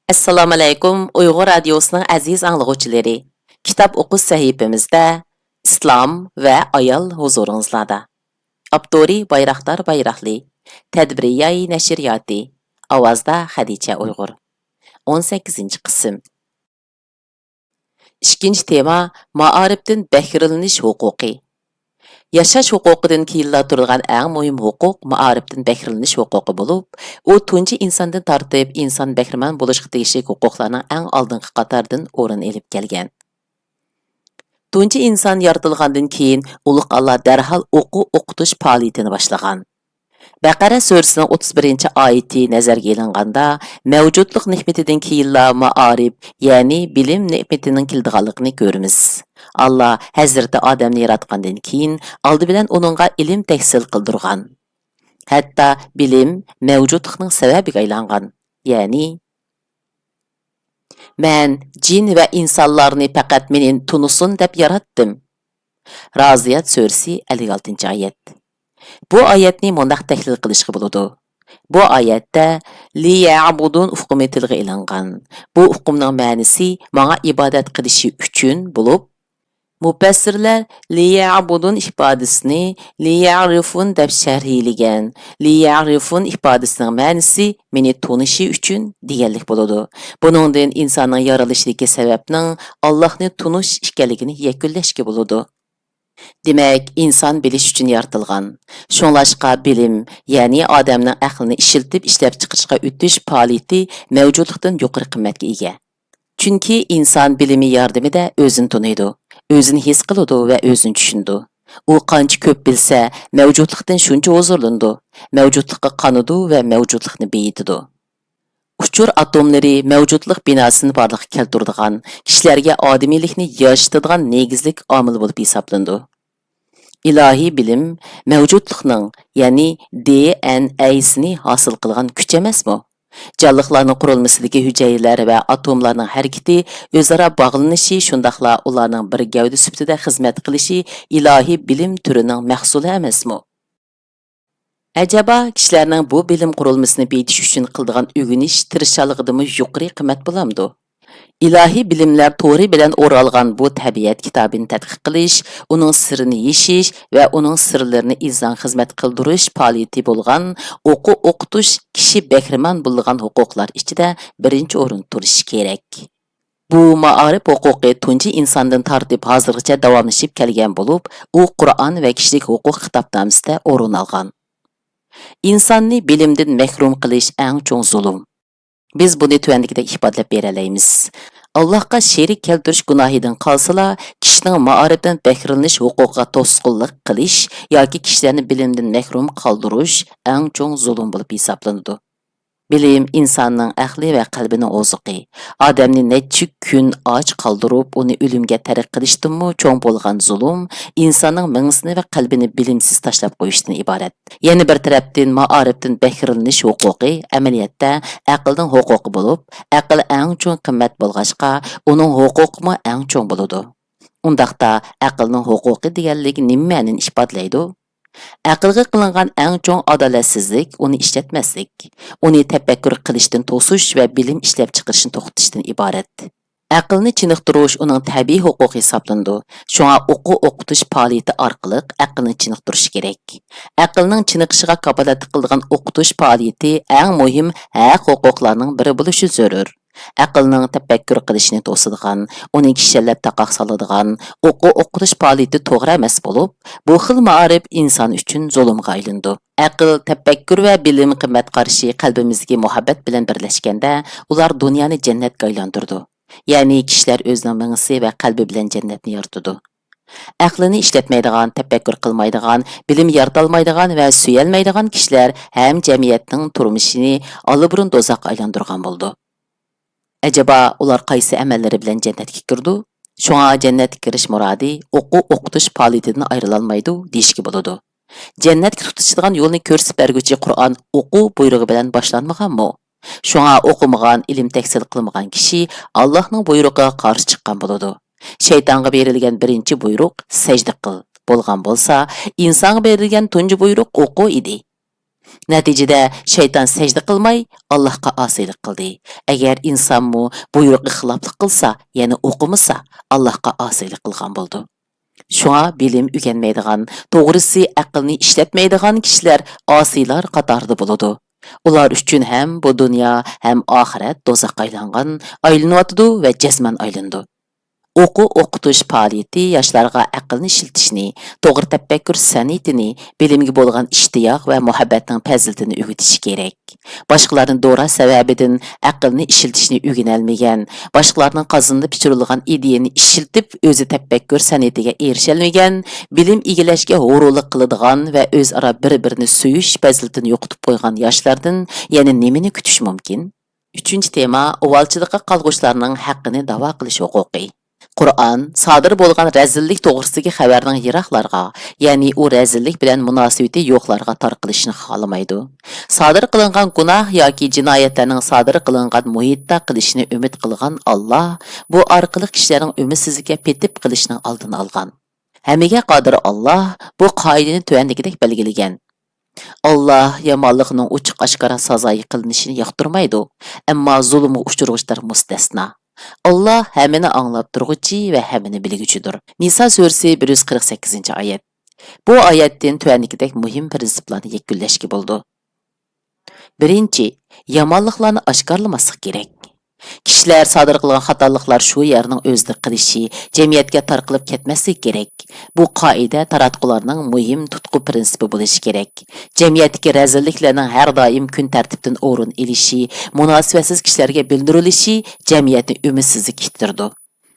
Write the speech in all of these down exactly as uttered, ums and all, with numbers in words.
ئەسسالامۇئەلەيكۇم، ئۇيغۇر رادىيوسىنىڭ ئەزىز ئاڭلىغۇچىلىرى. كىتاب ئوقۇش سەھىپىمىزدە ئىسلام ۋە ئايال ھۇزۇرىڭىزلاردا. ئاپتورى بايراقدار بايراقلى. تەدبىرىياي نەشرىياتى. ئاۋازدا خەدىچە ئۇيغۇر. ئون سەككىزىنچى قىسىم. ئىككىنچى تېما، مائارىپتىن بەھرىلىنىش ھوقۇقى. ياشاش ھوقۇقىدىن كېيىنلا تۇرىدىغان ئەڭ مۇھىم ھوقۇق مائارىپتىن بەھرىلىنىش ھوقۇقى بولۇپ، ئۇ تۇنجى ئىنساندىن تارتىپ ئىنسان بەھرىمەن بولۇشقا تېگىشلىك ھوقۇقلارنىڭ ئەڭ ئالدىنقى قاتارىدىن ئورۇن ئېلىپ كەلگەن. تۇنجى ئىنسان يارىتىلغاندىن كېيىن، ئۇلۇغ ئاللا دەرھال ئوقۇ ئوقۇتۇش پائالىيىتىنى باشلىغان. بەقەرە سۈرىسىنىڭ ئوتتۇز بىرىنچى ئايىتى نەزەرگە ئېلىنغاندا، مەۋجۇتلۇق نېمىتىدىن كېيىنلا مائارىپ، يەنى بىلىم نېمىتىنىڭ كېلىدىغانلىقىنى كۆرىمىز. ئاللا ھەزرىتى ئادەمنى ياراتقاندىن كېيىن، ئالدى بىلەن ئۇنىڭغا ئىلىم تەھسىل قىلدۇرغان. ھەتتا بىلىم مەۋجۇتلۇقنىڭ سەۋەبىگە ئايلانغان. يەنى، مەن جىن ۋە ئىنسانلارنى پەقەت مېنى تونۇسۇن دەپ ياراتتىم. رازىيات سۈرىسى، ئەللىك ئالتىنچى ئايەت. بۇ ئايەتنى مۇنداق تەھلىل قىلىشقا بولىدۇ. بۇ ئايەتتە لىيەبۇدۇن ئۇقۇمى تىلغا ئېلىنغان. بۇ ئۇقۇمنىڭ مەنىسى ماڭا ئىبادەت قىلىشى ئۈچۈن بولۇپ، مۇپەسسىرلەر لىيەبۇدۇن ئىپادىسىنى لىيەرىفۇن دەپ شەرھلىگەن. لىيەرىفۇن ئىپادىسىنىڭ مەنىسى مېنى تونۇشى ئۈچۈن دېگەنلىك بولىدۇ. بۇنىڭدىن ئىنساننىڭ يارىلىشىدىكى سەۋەبنىڭ ئاللاھنى تونۇش ئىكەنلىكىنى يەكۈنلەشكە بولىدۇ. دېمەك، ئىنسان بىلىش ئۈچۈن يارىتىلغان. شۇڭلاشقا بىلىم، يەنى ئادەمنىڭ ئەقلىنى ئىشلىتىپ ئىشلەپچىقىرىشقا ئۆتۈش پائالىيىتى مەۋجۇتلۇقتىن يۇقىرى قىممەتكە ئىگە. چۈنكى ئىنسان بىلىمى ياردىمىدە ئۆزىنى تونۇيدۇ، ئۆزىنى ھېس قىلىدۇ ۋە ئۆزىنى چۈشىنىدۇ. ئۇ قانچە كۆپ بىلسە، مەۋجۇتلۇقتىن شۇنچە ھۇزۇرلىنىدۇ، مەۋجۇتلۇققا قانىدۇ ۋە مەۋجۇتلۇقنى بېيىتىدۇ. ئۇچۇر ئاتوملىرى مەۋجۇتلۇق بىناسىنى بارلىققا كەلتۈرىدىغان، كىشىلەرگە ئادىمىيلىكنى يارىشىدىغان نېگىزلىك ئامىل بولۇپ ھېسابلىنىدۇ. ئىلاھىي بىلىم مەۋجۇتلۇقنىڭ، يەنى دى ئېن ئەيسىنى ھاسىل قىلغان كۈچ ئەمەسمۇ؟ جانلىقلارنىڭ قۇرۇلمىسىدىكى ھۈجەيرىلەر ۋە ئاتوملارنىڭ ھەرىكىتى، ئۆزئارا باغلىنىشى، شۇنداقلا ئۇلارنىڭ بىر گەۋدە سۈپىتىدە خىزمەت قىلىشى ئىلاھىي بىلىم تۈرىنىڭ مەھسۇلى ئەمەسمۇ؟ ئەجەبا، كىشىلەرنىڭ بۇ بىلىم قۇرۇلمىسىنى بېيىتىش ئۈچۈن قىلىدىغان ئۆگىنىش تىرىشچانلىقىدىمۇ يۇقىرى قىممەت بولامدۇ؟ ئىلاھىي بىلىملەر تورى بىلەن ئورالغان بۇ تەبىئەت كىتابىنى تەتقىق قىلىش، ئۇنىڭ سىرىنى يېشىش ۋە ئۇنىڭ سىرلىرىنى ئىنسانغا خىزمەت قىلدۇرۇش پائالىيىتى بولغان ئوقۇ ئوقۇتۇش كىشى بەھرىمەن بولىدىغان ھوقۇقلار ئىچىدە بىرىنچى ئورۇندا تۇرۇشى كېرەك. بۇ مائارىپ ھوقۇقى تۇنجى ئىنساندىن تارتىپ ھازىرغىچە داۋاملىشىپ كەلگەن بولۇپ، ئۇ قۇرئان ۋە كىشىلىك ھوقۇق خىتابنامىسىدە ئورۇن ئالغان. ئىنساننى بىلىمدىن مەھرۇم قىلىش ئەڭ چوڭ زۇلۇم. بىز بۇنى تۆۋەندىكىدەك ئىپادىلەپ بېرەلەيمىز. ئاللاھقا شېرىك كەلتۈرۈش گۇناھىدىن قالسىلا، كىشىنىڭ مائارىپتىن بەھرىلىنىش ھوقۇقىغا توسقۇنلۇق قىلىش ياكى كىشىلەرنى بىلىمدىن مەھرۇم قالدۇرۇش ئەڭ چوڭ زۇلۇم بولۇپ ھېسابلىنىدۇ. بىلىم ئىنساننىڭ ئەقلى ۋە قەلبىنىڭ ئوزۇقى. ئادەمنى نەچچە كۈن ئاچ قالدۇرۇپ، ئۇنى ئۆلۈمگە تەرك قىلىشتىنمۇ چوڭ بولغان زۇلۇم ئىنساننىڭ مېڭىسىنى ۋە قەلبىنى بىلىمسىز تاشلاپ قويۇشتىن ئىبارەت. يەنە بىر تەرەپتىن، مائارىپتىن بەھرىلىنىش ھوقۇقى ئەمەلىيەتتە ئەقىلنىڭ ھوقۇقى بولۇپ، ئەقىل ئەڭ چوڭ قىممەت بولغاچقا، ئۇنىڭ ھوقۇقىمۇ ئەڭ چوڭ بولىدۇ. ئۇنداقتا، ئەقىلنىڭ ھوقۇقى دېگەنلىك نېمە مەنىنى ئىپادىلەيدۇ؟ ئەقىلگە قىلىنغان ئەڭ چوڭ ئادالەتسىزلىك ئۇنى ئىشلەتمەسلىك، ئۇنى تەپەككۇر قىلىشتىن توسۇش ۋە بىلىم ئىشلەپچىقىرىشنى توختىتىشتىن ئىبارەت. ئەقىلنى چېنىقتۇرۇش ئۇنىڭ تەبىئىي ھوقۇقى ھېسابلىنىدۇ. شۇڭا ئوقۇ ئوقۇتۇش پائالىيىتى ئارقىلىق ئەقىلنى چېنىقتۇرۇش كېرەك. ئەقىلنىڭ چېنىقىشىغا كاپالەتلىك قىلىدىغان ئوقۇتۇش پائالىيىتى ئەڭ مۇھىم ھەق ھوقۇقلارنىڭ بىرى بولۇشى زۆرۈر. ئەقىلنىڭ تەپەككۇر قىلىشىنى توسىدىغان، ئۇنى كىشەنلەپ تاقاق سالىدىغان ئوقۇ ئوقۇتۇش پائالىيىتى توغرا ئەمەس بولۇپ، بۇ خىل مائارىپ ئىنسان ئۈچۈن زۇلۇمغا ئايلىنىدۇ. ئەقىل، تەپەككۇر ۋە بىلىم قىممەت قارىشى قەلبىمىزدىكى مۇھەببەت بىلەن بىرلەشكەندە، ئۇلار دۇنيانى جەننەتكە ئايلاندۇرىدۇ. يەنى كىشىلەر ئۆزىنىڭ مېڭىسى ۋە قەلبى بىلەن جەننەتنى يارىتىدۇ. ئەقلىنى ئىشلەتمەيدىغان، تەپەككۇر قىلمايدىغان، بىلىم يارىتالمايدىغان ۋە سۆيەلمەيدىغان كىشىلەر ھەم جەمئىيەتنىڭ تۇرمۇشىنى ئاللىبۇرۇن دوزاخقا ئايلاندۇرغان بولىدۇ. ئەجەبا، ئۇلار قايسى ئەمەللىرى بىلەن جەننەتكە كىرىدۇ؟ شۇڭا جەننەتكە كىرىش مۇرادى ئوقۇ ئوقۇتۇش پائالىيىتىدىن ئايرىلالمايدۇ، دېيىشكە بولىدۇ. جەننەتكە تۇتىشىدىغان يولنى كۆرسىتىپ بەرگۈچى قۇرئان ئوقۇ بۇيرۇقى بىلەن باشلانمىغانمۇ؟ شۇڭا ئوقۇمىغان، ئىلىم تەھسىل قىلمىغان كىشى ئاللاھنىڭ بۇيرۇقىغا قارشى چىققان بولىدۇ. شەيتانغا بېرىلگەن بىرىنچى بۇيرۇق «سەجدە قىل» بولغان بولسا، ئىنسانغا بېرىلگەن تۇنجى بۇيرۇق «ئوقۇ» ئىدى. نەتىجىدە شەيتان سەجدە قىلماي، ئاللاھقا ئاسىيلىق قىلدى. ئەگەر ئىنسانمۇ بۇيرۇققا خىلاپلىق قىلسا، يەنى ئوقۇمىسا، ئاللاھقا ئاسىيلىق قىلغان بولىدۇ. شۇڭا بىلىم ئۆگەنمەيدىغان، توغرىسى ئەقىلنى ئىشلەتمەيدىغان كىشىلەر ئاسىيلار قاتارىدا بولىدۇ. ئۇلار ئۈچۈن ھەم بۇ دۇنيا، ھەم ئاخىرەت دوزاخقا ئايلانغان، ئايلىنىۋاتىدۇ ۋە جەزمەن ئايلىنىدۇ. ئوقۇ ئوقۇتۇش پائالىيىتى ياشلارغا ئەقىلنى ئىشلىتىشنى، توغرا تەپەككۇر سەنئىتىنى، بىلىمگە بولغان ئىشتىياق ۋە مۇھەببەتنىڭ پەزىلىتىنى ئۆگىتىشى كېرەك. باشقىلارنى دوراش سەۋەبىدىن ئەقىلنى ئىشلىتىشنى ئۆگىنەلمىگەن، باشقىلارنىڭ قازىنىپ پىشۇرۇلغان ئىدىيەنى ئىشلىتىپ، ئۆزى تەپەككۇر سەنئىتىگە ئېرىشەلمىگەن، بىلىم ئىگىلەشكە ھۇرۇنلۇق قىلىدىغان ۋە ئۆزئارا بىر-بىرىنى سۆيۈش پەزىلىتىنى يوقىتىپ قويغان ياشلاردىن يەنە نېمىنى كۈتۈش مۇمكىن؟ ئۈچىنچى تېما، ئۇۋالچىلىققا قالغۇچىلارنىڭ ھەققىنى داۋا قىلىش ھوقۇقى. قۇرئان سادىر بولغان رەزىللىك توغرىسىدىكى خەۋەرنىڭ يىراقلارغا، يەنى ئۇ رەزىللىك بىلەن مۇناسىۋىتى يوقلارغا تارقىلىشىنى خالىمايدۇ. سادىر قىلىنغان گۇناھ ياكى جىنايەتلەرنىڭ سادىر قىلىنغان مۇھىتتا قىلىشىنى ئۈمىد قىلغان ئاللاھ بۇ ئارقىلىق كىشىلەرنىڭ ئۈمىدسىزلىككە پېتىپ قېلىشىنىڭ ئالدىنى ئالغان. ھەممىگە قادىر ئاللاھ بۇ قائىدىنى تۆۋەندىكىدەك بەلگىلىگەن: ئاللاھ يامانلىقنىڭ ئوچۇق-ئاشكارا سازايى قىلىنىشىنى ياقتۇرمايدۇ، ئەمما زۇلۇمغا ئۇچرىغۇچىلار مۇستەسنا. ئاللاھ ھەممىنى ئاڭلاپ تۇرغۇچى ۋە ھەممىنى بىلگۈچىدۇر. نىسا سۈرىسى بىر يۈز قىرىق سەككىزىنچى ئايەت. بۇ ئايەتتىن تۆۋەندىكىدەك مۇھىم پىرىنسىپلارنى يەكۈنلەشكە بولىدۇ. بىرىنچى، يامانلىقلارنى ئاشكارىلىماسلىق كېرەك. كىشىلەر سادىر قىلغان خاتالىقلار شۇ يەرنىڭ ئۆزىدە قېلىشى، جەمئىيەتكە تارقىلىپ كەتمەسلىكى كېرەك. بۇ قائىدە تاراتقۇلارنىڭ مۇھىم تۇتقۇ پىرىنسىپى بولۇشى كېرەك. جەمئىيەتتىكى رەزىللىكلەرنىڭ ھەر دائىم كۈن تەرتىپتىن ئورۇن ئېلىشى، مۇناسىۋەتسىز كىشىلەرگە بىلدۈرۈلۈشى جەمئىيەتنى ئۈمىدسىزلىككە ئىتتىرىدۇ.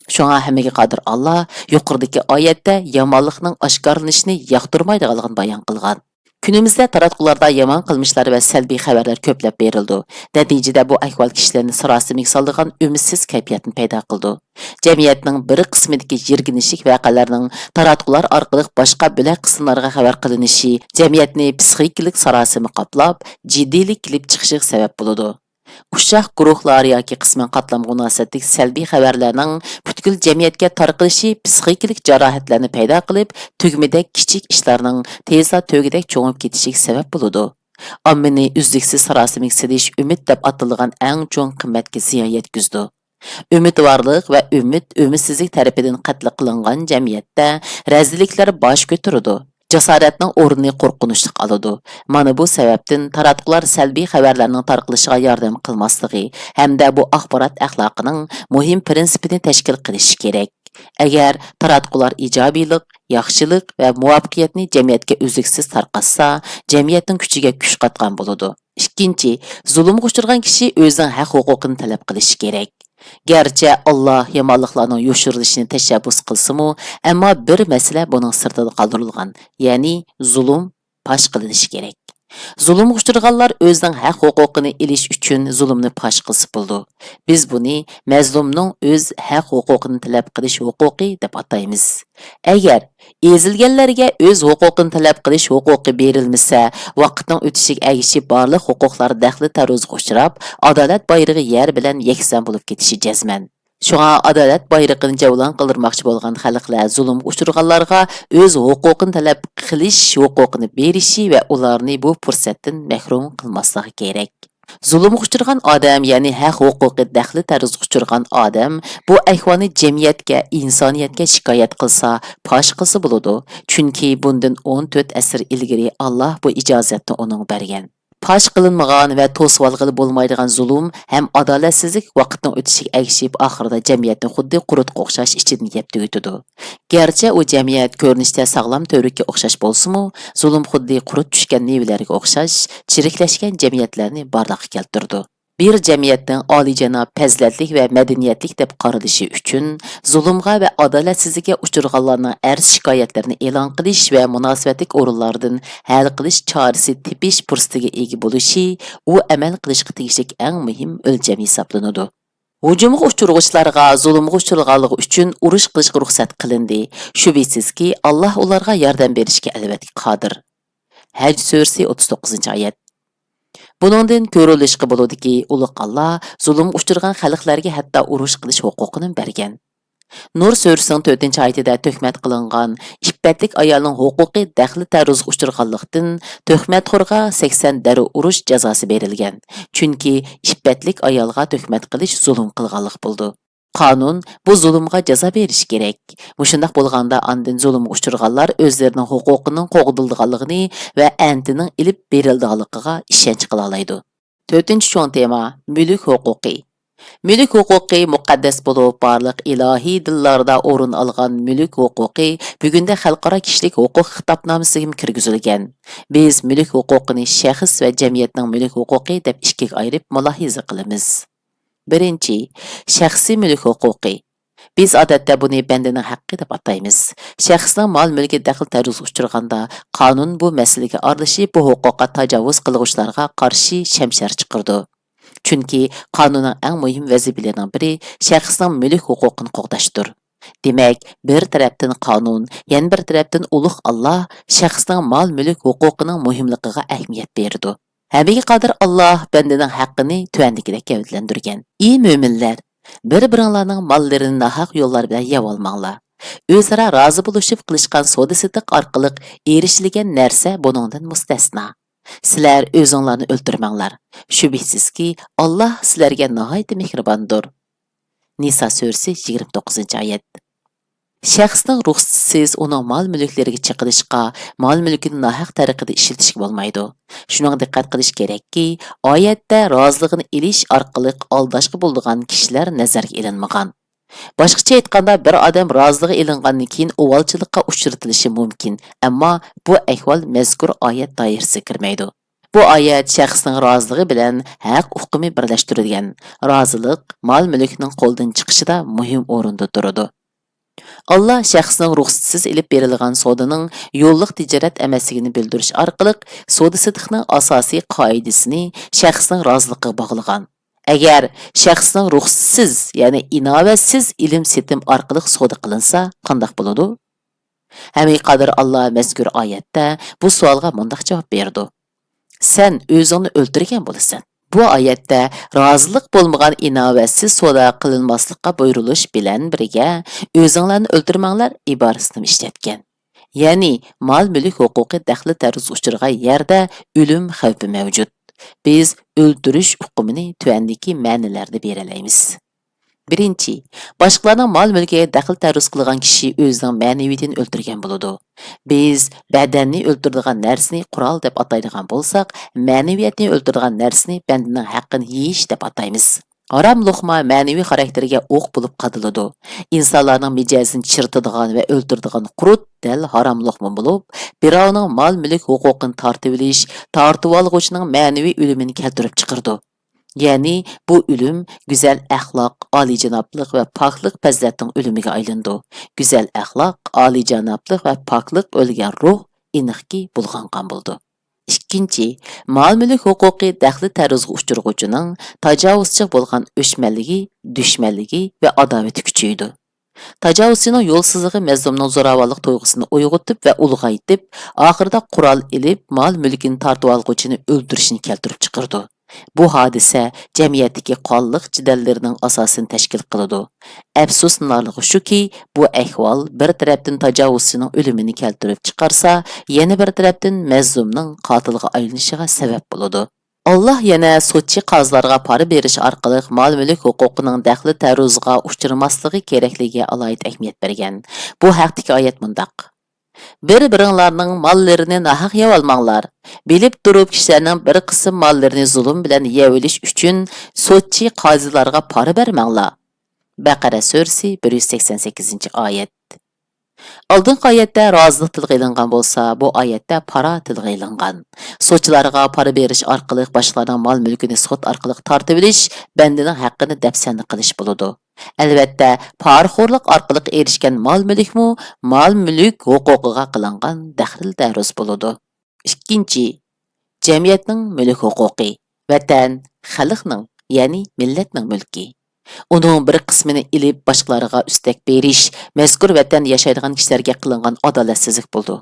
شۇڭا ھەممىگە قادىر ئاللاھ يۇقىرىدىكى ئايەتتە يامانلىقنىڭ ئاشكارىلىنىشىنى ياقتۇرمايدىغانلىقىنى بايان قىلغان. كۈنىمىزدە تاراتقۇلاردا يامان قىلمىشلار ۋە سەلبىي خەۋەرلەر كۆپلەپ بېرىلىدۇ. نەتىجىدە بۇ ئەھۋال كىشىلەرنى ساراسىمىگە سالىدىغان ئۈمىدسىز كەيپىياتنى پەيدا قىلىدۇ. جەمئىيەتنىڭ بىر قىسمىدىكى يىرگىنچلىك ۋەقەلەرنىڭ تاراتقۇلار ئارقىلىق باشقا بۆلەك قىسىملارغا خەۋەر قىلىنىشى جەمئىيەتنى پسىخىكىلىق ساراسىمە قاپلاپ، جىددىيلىك كېلىپ چىقىشىغا سەۋەب بولىدۇ. ئۇششاق گۇرۇھلار ياكى قىسمەن قاتلامغا مۇناسىۋەتلىك سەلبىي خەۋەرلەرنىڭ پۈتكۈل جەمئىيەتكە تارقىلىشى پسىخىكىلىق جاراھەتلەرنى پەيدا قىلىپ، تۈگمىدەك كىچىك ئىشلارنىڭ تېزلا تۆگىدەك چوڭىيىپ كېتىشىگە سەۋەب بولىدۇ. ئاممىنى ئۈزلۈكسىز ساراسىمىگە سېلىش ئۈمىد دەپ ئاتىلىدىغان ئەڭ چوڭ قىممەتكە زىيان يەتكۈزىدۇ. ئۈمىدۋارلىق ۋە ئۈمىد ئۈمىدسىزلىك تەرىپىدىن قەتلى قىلىنغان جەمئىيەتتە رەزىللىكلەر باش كۆتۈرىدۇ. جاسارەتنىڭ ئورنىنى قورقۇنچلۇق ئالىدۇ. مانا بۇ سەۋەبتىن تاراتقۇلار سەلبىي خەۋەرلەرنىڭ تارقىلىشىغا ياردەم قىلماسلىقى ھەمدە بۇ ئاخبارات ئەخلاقىنىڭ مۇھىم پىرىنسىپىنى تەشكىل قىلىشى كېرەك. ئەگەر تاراتقۇلار ئىجابىيلىق، ياخشىلىق ۋە مۇۋەپپەقىيەتنى جەمئىيەتكە ئۈزلۈكسىز تارقاتسا، جەمئىيەتنىڭ كۈچىگە كۈچ قاتقان بولىدۇ. ئىككىنچى، زۇلۇمغا ئۇچرىغان كىشى ئۆزىنىڭ ھەق-ھوقۇقىنى تەلەپ قىلىشى كېرەك. گەرچە ئاللاھ يامانلىقلارنىڭ يوشۇرۇلۇشىنى تەشەببۇس قىلسىمۇ، ئەمما بىر مەسىلە بۇنىڭ سىرتىدا قالدۇرۇلغان، يەنى زۇلۇم پاش قىلىنىشى كېرەك. زۇلۇمغا ئۇچرىغانلار ئۆزىنىڭ ھەق-ھوقۇقىنى ئېلىش ئۈچۈن زۇلۇمنى پاش قىلسا بولىدۇ. بىز بۇنى مەزلۇمنىڭ ئۆز ھەق-ھوقۇقىنى تەلەپ قىلىش ھوقۇقى دەپ ئاتايمىز. ئەگەر ئېزىلگەنلەرگە ئۆز ھوقۇقىنى تەلەپ قىلىش ھوقۇقى بېرىلمىسە، ۋاقىتنىڭ ئۆتۈشىگە ئەگىشىپ بارلىق ھوقۇقلار دەخلى-تەرۇزغا ئۇچراپ، ئادالەت بايرىقى يەر بىلەن يەكسان بولۇپ كېتىشى جەزمەن. شۇڭا ئادالەت بايرىقىنى جەۋلان قىلدۇرماقچى بولغان خەلقلەر زۇلۇمغا ئۇچرىغانلارغا ئۆز ھوقۇقىنى تەلەپ قىلىش ھوقۇقىنى بېرىشى ۋە ئۇلارنى بۇ پۇرسەتتىن مەھرۇم قىلماسلىقى كېرەك. زۇلۇمغا ئۇچرىغان ئادەم، يەنى ھەق ھوقۇقى دەخلى تەرۇزغا ئۇچرىغان ئادەم بۇ ئەھۋالنى جەمئىيەتكە، ئىنسانىيەتكە شىكايەت قىلسا، پاش قىلسا بولىدۇ. چۈنكى بۇندىن ئون تۆت ئەسىر ئىلگىرى ئاللاھ بۇ ئىجازەتنى ئۇنىڭغا بەرگەن. پاش قىلىنمىغان ۋە توسۇۋالغىلى بولمايدىغان زۇلۇم ھەم ئادالەتسىزلىك ۋاقىتنىڭ ئۆتۈشىگە ئەگىشىپ، ئاخىرىدا جەمئىيەتنى خۇددى قۇرتقا ئوخشاش ئىچىدىن يەپ تۈگىتىدۇ. گەرچە ئۇ جەمئىيەت كۆرۈنۈشتە ساغلام تۈۋرۈككە ئوخشاش بولسىمۇ، زۇلۇم خۇددى قۇرت چۈشكەن مېۋىلەرگە ئوخشاش چىرىكلەشكەن جەمئىيەتلەرنى بارلىققا كەلتۈرىدۇ. بىر جەمئىيەتنىڭ ئالىيجاناب پەزىلەتلىك ۋە مەدەنىيەتلىك دەپ قارىلىشى ئۈچۈن، زۇلۇمغا ۋە ئادالەتسىزلىككە ئۇچرىغانلارنىڭ ئەرز-شىكايەتلىرىنى ئېلان قىلىش ۋە مۇناسىۋەتلىك ئورۇنلاردىن ھەل قىلىش چارىسى تېپىش پۇرسىتىگە ئىگە بولۇشى، ئۇ ئەمەل قىلىشقا تېگىشلىك ئەڭ مۇھىم ئۆلچەم ھېسابلىنىدۇ. ھۇجۇمغا ئۇچرىغۇچىلارغا زۇلۇمغا ئۇچرىغانلىقى ئۈچۈن ئۇرۇش قىلىشقا رۇخسەت قىلىندى. شۈبھىسىزكى، ئاللاھ ئۇلارغا ياردەم بېرىشكە ئەلۋەتتە قادىر. ھەج سۈرىسى، ئوتتۇز توققۇزىنچى ئايەت. بۇنىڭدىن كۆرۈۋېلىشقا بولىدۇكى، ئۇلۇغ ئاللاھ زۇلۇمغا ئۇچرىغان خەلقلەرگە ھەتتا ئۇرۇش قىلىش ھوقۇقىنىمۇ بەرگەن. نۇر سۈرىسىنىڭ تۆتىنچى ئايىتىدە تۆھمەت قىلىنغان ئىپپەتلىك ئايالنىڭ ھوقۇقى دەخلى تەرۇزغا ئۇچرىغانلىقتىن، تۆھمەتخورغا سەكسەن دەررۇ ئۇرۇش جازاسى بېرىلگەن. چۈنكى ئىپپەتلىك ئايالغا تۆھمەت قىلىش زۇلۇم قىلغانلىق بولىدۇ. قانۇن بۇ زۇلۇمغا جازا بېرىشى كېرەك. مۇشۇنداق بولغاندا ئاندىن زۇلۇمغا ئۇچرىغانلار ئۆزلىرىنىڭ ھوقۇقىنىڭ قوغدىلىدىغانلىقىنى ۋە ئەنتىنىڭ ئېلىپ بېرىلىدىغانلىقىغا ئىشەنچ قىلالايدۇ. تۆتىنچى چوڭ تېما، مۈلۈك ھوقۇقى. مۈلۈك ھوقۇقى مۇقەددەس بولۇپ، بارلىق ئىلاھىي دىنلاردا ئورۇن ئالغان مۈلۈك ھوقۇقى بۈگۈندە خەلقئارا كىشىلىك ھوقۇق خىتابنامىسىگىمۇ كىرگۈزۈلگەن. بىز مۈلۈك ھوقۇقىنى شەخس ۋە جەمئىيەتنىڭ مۈلۈك ھوقۇقى دەپ ئىككىگە ئايرىپ مۇلاھىزە قىلىمىز. بىرىنچى، شەخسىي مۈلۈك ھوقۇقى. بىز ئادەتتە بۇنى بەندىنىڭ ھەققى دەپ ئاتايمىز. شەخسنىڭ مال-مۈلكى دەخلى-تەرۇزغا ئۇچرىغاندا، قانۇن بۇ مەسىلىگە ئارىلىشىپ، بۇ ھوقۇققا تاجاۋۇز قىلغۇچىلارغا قارشى شەمشەر چىقىرىدۇ. چۈنكى قانۇننىڭ ئەڭ مۇھىم ۋەزىپىلىرىنىڭ بىرى شەخسنىڭ مۈلۈك ھوقۇقىنى قوغداشتۇر. دېمەك، بىر تەرەپتىن قانۇن، يەنە بىر تەرەپتىن ئۇلۇغ ئاللا شەخسنىڭ مال-مۈلۈك ھوقۇقىنىڭ مۇھىملىقىغا ئەھمىيەت بېرىدۇ. ھەممىگە قادىر ئاللا بەندىنىڭ ھەققىنى تۆۋەندىكىدەك گەۋدىلەندۈرگەن: ئى مۆمىنلەر! بىر-بىرىڭلارنىڭ ماللىرىنى ناھەق يوللار بىلەن يەۋالماڭلار. ئۆزئارا رازى بولۇشۇپ قىلىشقان سودا-سېتىق ئارقىلىق ئېرىشىلگەن نەرسە بۇنىڭدىن مۇستەسنا. سىلەر ئۆزۈڭلارنى ئۆلتۈرمەڭلار. شۈبھىسىزكى، ئاللا سىلەرگە ناھايىتى مېھرىباندۇر. نىسا سۈرىسى يىگىرمە توققۇزىنچى ئايەت. شەخسنىڭ رۇخسىتىسىز ئۇنىڭ مال-مۈلۈكلىرىگە چېقىلىشقا، مال-مۈلكىنى ناھەق تەرىقىدە ئىشلىتىشكە بولمايدۇ. شۇنىڭغا دىققەت قىلىش كېرەككى، ئايەتتە رازىلىقىنى ئېلىش ئارقىلىق ئالداشقا بولىدىغان كىشىلەر نەزەرگە ئېلىنمىغان. باشقىچە ئېيتقاندا، بىر ئادەم رازىلىقى ئېلىنغاندىن كېيىن ئۇۋالچىلىققا ئۇچرىتىلىشى مۇمكىن، ئەمما بۇ ئەھۋال مەزكۇر ئايەت دائىرىسىگە كىرمەيدۇ. بۇ ئايەت شەخسنىڭ رازىلىقى بىلەن ھەق ئۇقۇمى بىرلەشتۈرۈلگەن. رازىلىق مال-مۈلۈكنىڭ قولدىن چىقىشىدا مۇھىم ئورۇندا تۇرىدۇ. ئاللا شەخسنىڭ رۇخسىتىسىز ئېلىپ بېرىلغان سودىنىڭ يوللۇق تىجارەت ئەمەسلىكىنى بىلدۈرۈش ئارقىلىق، سودا-سېتىقنىڭ ئاساسىي قائىدىسىنى شەخسنىڭ رازىلىقىغا باغلىغان. ئەگەر شەخسنىڭ رۇخسىتىسىز، يەنى ئىناۋەتسىز ئېلىم-سېتىم ئارقىلىق سودا قىلىنسا، قانداق بولىدۇ؟ ھەممىگە قادىر ئاللا مەزكۇر ئايەتتە بۇ سوئالغا مۇنداق جاۋاب بېرىدۇ: سەن ئۆزۈڭنى ئۆلتۈرگەن بولىسەن. بۇ ئايەتتە رازىلىق بولمىغان ئىناۋەتسىز سودا قىلىنماسلىققا بۇيرۇلۇش بىلەن بىرگە، ئۆزۈڭلارنى ئۆلتۈرمەڭلار ئىبارىسىنىمۇ ئىشلەتكەن. يەنى، مال-مۈلۈك ھوقۇقى دەخلى-تەرۇز ئۇچرىغان يەردە ئۆلۈم خەۋپى مەۋجۇت. بىز ئۆلتۈرۈش ئۇقۇمىنى تۆۋەندىكى مەنىلەردە بېرەلەيمىز. بىرىنچى، باشقىلارنىڭ مال-مۈلكىگە دەخلى-تەرۇز قىلغان كىشى ئۆزىنىڭ مەنىۋىيىتىنى ئۆلتۈرگەن بولىدۇ. بىز بەدەننى ئۆلتۈرىدىغان نەرسىنى قورال دەپ ئاتايدىغان بولساق، مەنىۋىيەتنى ئۆلتۈرىدىغان نەرسىنى بەندىنىڭ ھەققىنى يېيىش دەپ ئاتايمىز. ھارام لوقما مەنىۋى خاراكتېرگە ئوق بولۇپ قادىلىدۇ. ئىنسانلارنىڭ مىجەزىنى چىرىتىدىغان ۋە ئۆلتۈرىدىغان قۇرت دەل ھارام لوقما بولۇپ، بىراۋنىڭ مال-مۈلۈك ھوقۇقىنى تارتىۋېلىش، تارتىۋالغۇچىنىڭ مەنىۋى ئۆلۈمىنى كەلتۈرۈپ چىقىرىدۇ. يەنى بۇ ئۆلۈم گۈزەل ئەخلاق، ئالىيجانابلىق ۋە پاكلىق پەزىلەتنىڭ ئۆلۈمىگە ئايلىنىدۇ. گۈزەل ئەخلاق، ئالىيجانابلىق ۋە پاكلىق ئۆلگەن روھ ئېنىقكى بۇلغانغان بولىدۇ. ئىككىنچى، مال-مۈلۈك ھوقۇقى دەخلى-تەرۇزغا ئۇچرىغۇچىنىڭ تاجاۋۇزچىغا بولغان ئۆچمەنلىكى، دۈشمەنلىكى ۋە ئاداۋىتى كۈچىيىدۇ. تاجاۋۇزچىنىڭ يولسىزلىقى مەزلۇمنىڭ زوراۋانلىق تۇيغۇسىنى ئويغىتىپ ۋە ئۇلغايتىپ، ئاخىرىدا قورال ئېلىپ، مال-مۈلكىنى تارتىۋالغۇچىنى ئۆلتۈرۈشىنى كەلتۈرۈپ چىقىرىدۇ. بۇ ھادىسە جەمئىيەتتىكى قانلىق جېدەللىرىنىڭ ئاساسىنى تەشكىل قىلىدۇ. ئەپسۇسلىنارلىقى شۇكى، بۇ ئەھۋال بىر تەرەپتىن تاجاۋۇزچىنىڭ ئۆلۈمىنى كەلتۈرۈپ چىقارسا، يەنە بىر تەرەپتىن مەزلۇمنىڭ قاتىلغا ئايلىنىشىغا سەۋەب بولىدۇ. ئاللا يەنە سوتچى، قازىلارغا پارا بېرىش ئارقىلىق مال-مۈلۈك ھوقۇقىنىڭ دەخلى-تەرۇزغا ئۇچرىماسلىقى كېرەكلىكىگە ئالاھىدە ئەھمىيەت بەرگەن. بۇ ھەقتىكى ئايەت مۇنداق: بىر-بىرىڭلارنىڭ ماللىرىنى ناھەق يەۋالماڭلار. بىلىپ تۇرۇپ كىشىلەرنىڭ بىر قىسىم ماللىرىنى زۇلۇم بىلەن يەۋېلىش ئۈچۈن سوتچى، قازىلارغا پارا بەرمەڭلار. بەقەرە سۈرىسى، بىر يۈز سەكسەن سەككىزىنچى ئايەت. ئالدىنقى ئايەتتە رازىلىق تىلغا ئېلىنغان بولسا، بۇ ئايەتتە پارا تىلغا ئېلىنغان. سوتچىلارغا پارا بېرىش ئارقىلىق باشقىلارنىڭ مال-مۈلكىنى سوت ئارقىلىق تارتىۋېلىش، بەندىنىڭ ھەققىنى دەپسەندە قىلىش بولىدۇ. ئەلۋەتتە، پارىخورلۇق ئارقىلىق ئېرىشكەن مال-مۈلۈكمۇ مال-مۈلۈك ھوقۇقىغا قىلىنغان دەخلى-تەرۇز بولىدۇ. ئىككىنچى، جەمئىيەتنىڭ مۈلۈك ھوقۇقى. ۋەتەن، خەلقنىڭ، يەنى مىللەتنىڭ مۈلكى. ئۇنىڭ بىر قىسمىنى ئېلىپ، باشقىلارغا ئۈستەك بېرىش، مەزكۇر ۋەتەندە ياشايدىغان كىشىلەرگە قىلىنغان ئادالەتسىزلىك بولىدۇ.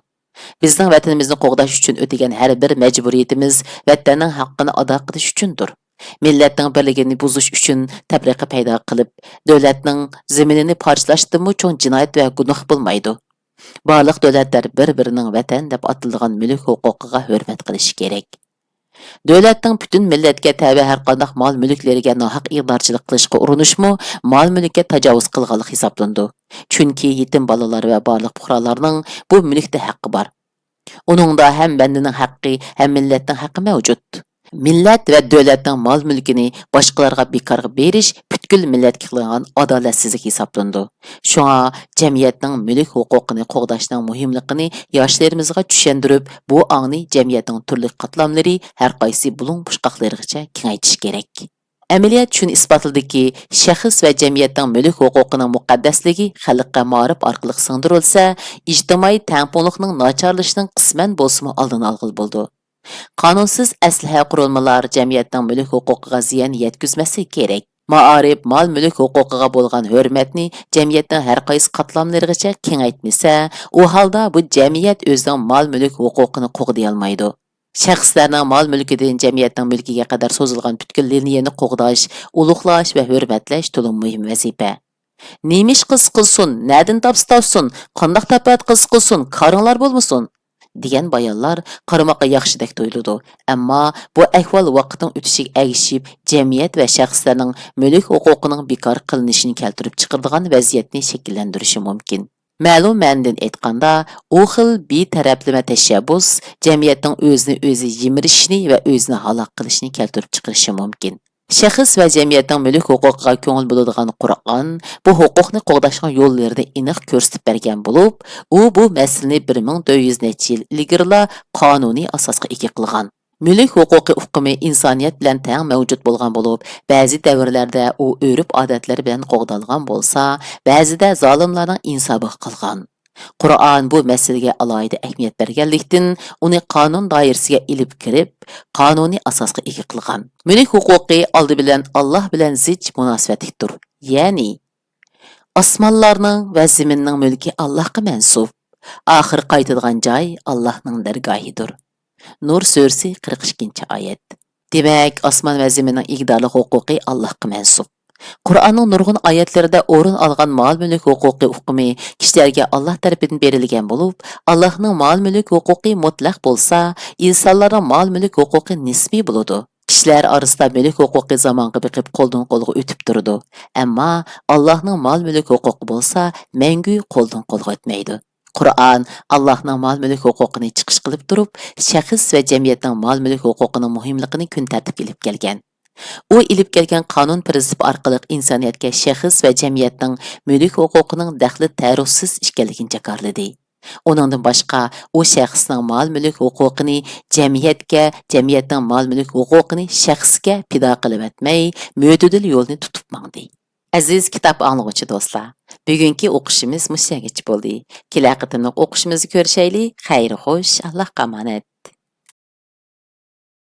بىزنىڭ ۋەتىنىمىزنى قوغداش ئۈچۈن ئۆتىگەن ھەر بىر مەجبۇرىيىتىمىز ۋەتەننىڭ ھەققىنى ئادا قىلىش ئۈچۈندۇر. مىللەتنىڭ بىرلىكىنى بۇزۇش ئۈچۈن تەپرىقە پەيدا قىلىپ، دۆلەتنىڭ زېمىنىنى پارچىلاشتىنمۇ چوڭ جىنايەت ۋە گۇناھ بولمايدۇ. بارلىق دۆلەتلەر بىر-بىرىنىڭ ۋەتەن دەپ ئاتىلىدىغان مۈلۈك ھوقۇقىغا ھۆرمەت قىلىشى كېرەك. دۆلەتنىڭ پۈتۈن مىللەتكە تەۋە ھەرقانداق مال-مۈلۈكلىرىگە ناھەق ئىگىدارچىلىق قىلىشقا ئۇرۇنۇشمۇ مال-مۈلۈككە تاجاۋۇز قىلغانلىق ھېسابلىنىدۇ. چۈنكى يېتىم بالىلار ۋە بارلىق پۇقرالارنىڭ بۇ مۈلۈكتە ھەققى بار. ئۇنىڭدا ھەم بەندىنىڭ ھەققى، ھەم مىللەتنىڭ ھەققى مەۋجۇت. مىللەت ۋە دۆلەتنىڭ مال-مۈلكىنى باشقىلارغا بىكارغا بېرىش پۈتكۈل مىللەتكە قىلىنغان ئادالەتسىزلىك ھېسابلىنىدۇ. شۇڭا جەمئىيەتنىڭ مۈلۈك ھوقۇقىنى قوغداشنىڭ مۇھىملىقىنى ياشلىرىمىزغا چۈشەندۈرۈپ، بۇ ئاڭنى جەمئىيەتنىڭ تۈرلۈك قاتلاملىرى، ھەرقايسى بۇلۇڭ-بۇشقاقلىرىغىچە كېڭەيتىش كېرەك. ئەمەلىيەت شۇنى ئىسپاتلىدىكى، شەخس ۋە جەمئىيەتنىڭ مۈلۈك ھوقۇقىنىڭ مۇقەددەسلىكى خەلققە مائارىپ ئارقىلىق سىڭدۈرۈلسە، ئىجتىمائىي تەڭپۇڭلۇقنىڭ ناچارلىشىشىنىڭ قىسمەن بولسىمۇ ئالدىنى ئالغىلى بولىدۇ. قانۇنسىز ئەسلىھە قۇرۇلمىلار جەمئىيەتنىڭ مۈلۈك ھوقۇقىغا زىيان يەتكۈزمەسلىكى كېرەك. مائارىپ مال-مۈلۈك ھوقۇقىغا بولغان ھۆرمەتنى جەمئىيەتنىڭ ھەرقايسى قاتلاملىرىغىچە كېڭەيتمىسە، ئۇ ھالدا بۇ جەمئىيەت ئۆزىنىڭ مال-مۈلۈك ھوقۇقىنى قوغدىيالمايدۇ. شەخسلەرنىڭ مال-مۈلكىدىن جەمئىيەتنىڭ مۈلكىگە قەدەر سوزۇلغان پۈتكۈل لىنىيەنى قوغداش، ئۇلۇغلاش ۋە ھۆرمەتلەش تولىمۇ مۇھىم ۋەزىپە. «نېمە ئىش قىلسا قىلسۇن، نەدىن تاپسا تاپسۇن، قانداق تاپەت قىلسا قىلسۇن، كارىڭلار بولمىسۇن» دېگەن بايانلار قارىماققا ياخشىدەك تۇيۇلىدۇ، ئەمما بۇ ئەھۋال ۋاقىتنىڭ ئۆتۈشىگە ئەگىشىپ، جەمئىيەت ۋە شەخسلەرنىڭ مۈلۈك ھوقۇقىنىڭ بىكار قىلىنىشىنى كەلتۈرۈپ چىقىرىدىغان ۋەزىيەتنى شەكىللەندۈرۈشى مۇمكىن. مەلۇم مەنىدىن ئېيتقاندا، ئۇ خىل بىتەرەپلىمە تەشەببۇس جەمئىيەتنىڭ ئۆزىنى ئۆزى يىمىرىشىنى ۋە ئۆزىنى ھالاك قىلىشىنى كەلتۈرۈپ چىقىرىشى مۇمكىن. شەخس ۋە جەمئىيەتنىڭ مۈلۈك ھوقۇقىغا كۆڭۈل بۆلىدىغان قۇرئان بۇ ھوقۇقنى قوغداشنىڭ يوللىرىنى ئېنىق كۆرسىتىپ بەرگەن بولۇپ، ئۇ بۇ مەسىلىنى بىر مىڭ تۆت يۈز نەچچە يىل ئىلگىرىلا قانۇنىي ئاساسقا ئىگە قىلغان. مۈلۈك ھوقۇقى ئۇقۇمى ئىنسانىيەت بىلەن تەڭ مەۋجۇت بولغان بولۇپ، بەزى دەۋرلەردە ئۇ ئۆرپ-ئادەتلەر بىلەن قوغدالغان بولسا، بەزىدە زالىملارنىڭ ئىنسابىغا قالغان. قۇرئان بۇ مەسىلىگە ئالاھىدە ئەھمىيەت بەرگەنلىكتىن، ئۇنى قانۇن دائىرىسىگە ئېلىپ كىرىپ، قانۇنىي ئاساسقا ئىگە قىلغان. مۈلۈك ھوقۇقى ئالدى بىلەن ئاللاھ بىلەن زىچ مۇناسىۋەتلىكتۇر. يەنى، ئاسمانلارنىڭ ۋە زېمىننىڭ مۈلكى ئاللاھقا مەنسۇپ. ئاخىر قايتىدىغان جاي ئاللاھنىڭ دەرگاھىدۇر. نۇر سۈرىسى، قىرىق ئىككىنچى ئايەت. دېمەك، ئاسمان ۋە زېمىننىڭ ئىگىدارلىق ھوقۇقى ئاللاھقا مەنسۇپ. قۇرئاننىڭ نۇرغۇن ئايەتلىرىدە ئورۇن ئالغان مال-مۈلۈك ھوقۇقى ئۇقۇمى كىشىلەرگە ئاللاھ تەرىپىدىن بېرىلگەن بولۇپ، ئاللاھنىڭ مال-مۈلۈك ھوقۇقى مۇتلەق بولسا، ئىنسانلارنىڭ مال-مۈلۈك ھوقۇقى نىسپىي بولىدۇ. كىشىلەر ئارىسىدا مۈلۈك ھوقۇقى زامانغا بېقىپ قولدىن قولغا ئۆتۈپ تۇرىدۇ. ئەمما ئاللاھنىڭ مال-مۈلۈك ھوقۇقى بولسا مەڭگۈ قولدىن قولغا ئۆتمەيدۇ. قۇرئان ئاللاھنىڭ مال-مۈلۈك ھوقۇقىنى چىقىش قىلىپ تۇرۇپ، شەخس ۋە جەمئىيەتنىڭ مال-مۈلۈك ھوقۇقىنىڭ مۇھىملىقىنى كۈن تەرتىپكە ئېلىپ كەلگەن. ئۇ ئېلىپ كەلگەن قانۇن پىرىنسىپى ئارقىلىق ئىنسانىيەتكە شەخس ۋە جەمئىيەتنىڭ مۈلۈك ھوقۇقىنىڭ دەخلى تەرۇزسىز ئىكەنلىكىنى جاكارلىدى. ئۇنىڭدىن باشقا، ئۇ شەخسنىڭ مال-مۈلۈك ھوقۇقىنى جەمئىيەتكە، جەمئىيەتنىڭ مال-مۈلۈك ھوقۇقىنى شەخسكە پىدا قىلىۋەتمەي، مۆتىدىل يولنى تۇتۇپ ماڭدى. ئەزىز كىتاب ئاڭلىغۇچى دوستلار، بۈگۈنكى ئوقۇشىمىز مۇشۇ يەرگىچە بولدى. كېلەر قېتىملىق ئوقۇشىمىزدا كۆرۈشەيلى. خەير خوش، ئاللاھقا ئامانەت.